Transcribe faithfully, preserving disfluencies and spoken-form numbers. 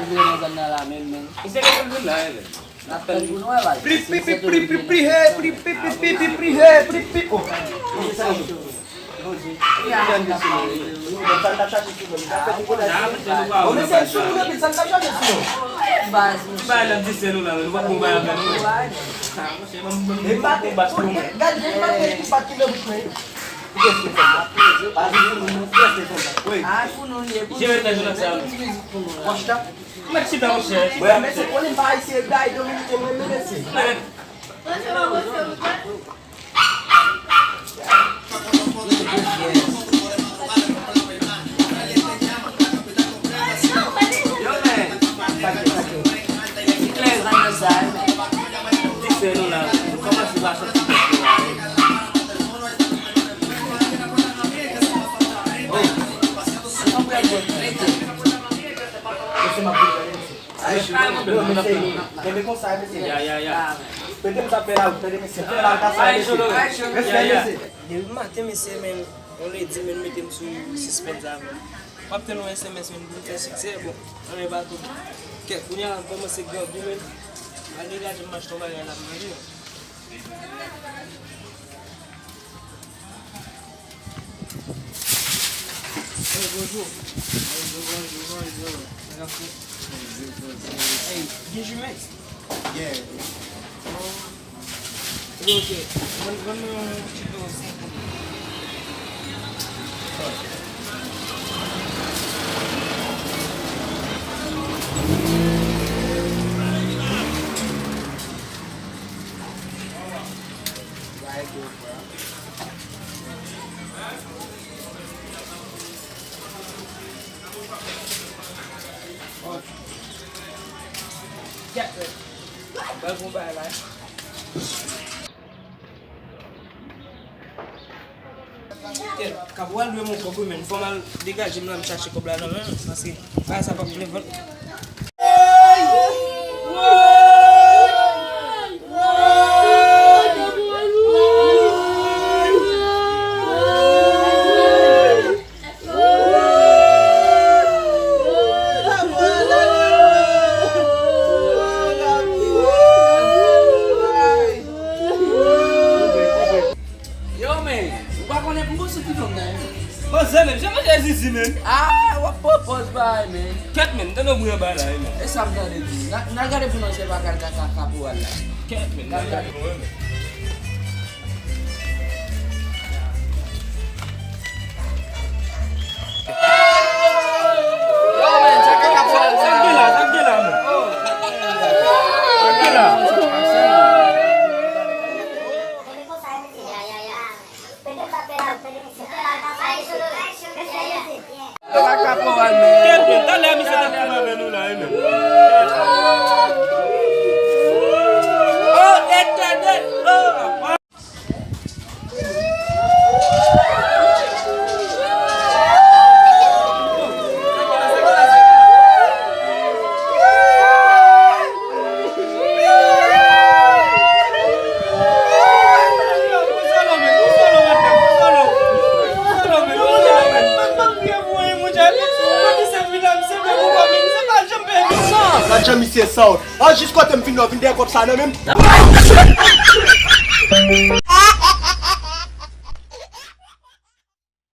Vre nan zòn nan la menm, men. Misye gen pou l vin la, e, men. N ap tann pou nou wè, baz. Pli, pli, pli, pli, pli, pli, he, pli, pli, pli, pli, pli, pli, he, pli, pli, oh. Bon, men se sou moun anpil, sa n t ap chache sou nou. Baz, monchè. Bay la di se nou la, nou pa bon bay avè nou. E pa te, gad, gad, gad, ki pa ki nan bouch mwen. Ay, pou nou, li ye pou nou. Jere nan jounan sa. Ti mizik pou nou la. Mèt chita, monchè. Mwen, mesye, konnen m pa ayisyen, bay dominiken, mwen, men mesye. Yo, men. Ti klè nan sa, men. Ti sè nou la. Kòman ti va sòti la? Oh. Ann pran gòt, rete. Mesye, m ap gade, mesye. Yo, mesye, kenbe konsa, mesye. Ya, ya, ya. Mete m sa fè la, tande, mesye. Fè la, ta sa, mesye. Respè, mesye. Depi maten, mesye, men, yon ledi, men, mete m sou sispens avè m. M ap tann yon S M S, men, pou m fè siksè, bon, ann e bato. Kèt, kounye a, m kòmanse grangou, men. Malgre gade m achte yon bagay la, m manje. Hey, bonjou. Bonjou, bonjou, bonjou. Hey, gen Jumex? Yeah. Ok, ok. Vann, vann mwen yon ti dlo senk. Kèt, frè. Bay bon bagay la. Kèt, Kabral dwe m yon kòb wi, men. Fò m al degaje m la, m chache kòb la nan men l, paske bagay sa p ap plen vant. Yo, men, ou pa konnen pou mwen sou ki fanm nan, men. Manzè, men, jan manzè zizi, men. Ah, w ap pran pòz bagay, men. Kèt, men, tande w bri anba la, men. E sa m tande di. N a, n a gade pou nou se pa kal kaka kaporal la. Kèt, men, n a gade pou nou, men. Yo, men, sa kaka pral sa. Sa k gen la, sa k gen la, men. Sa k gen la. Kaka pral, men. Kèt, men, talè misye t ap fim avè nou la, wi, men. Oh, etènèl, oh. Gad jan misye sa w. A jis kote m fin nan vin dèyè kòb sa nan men m.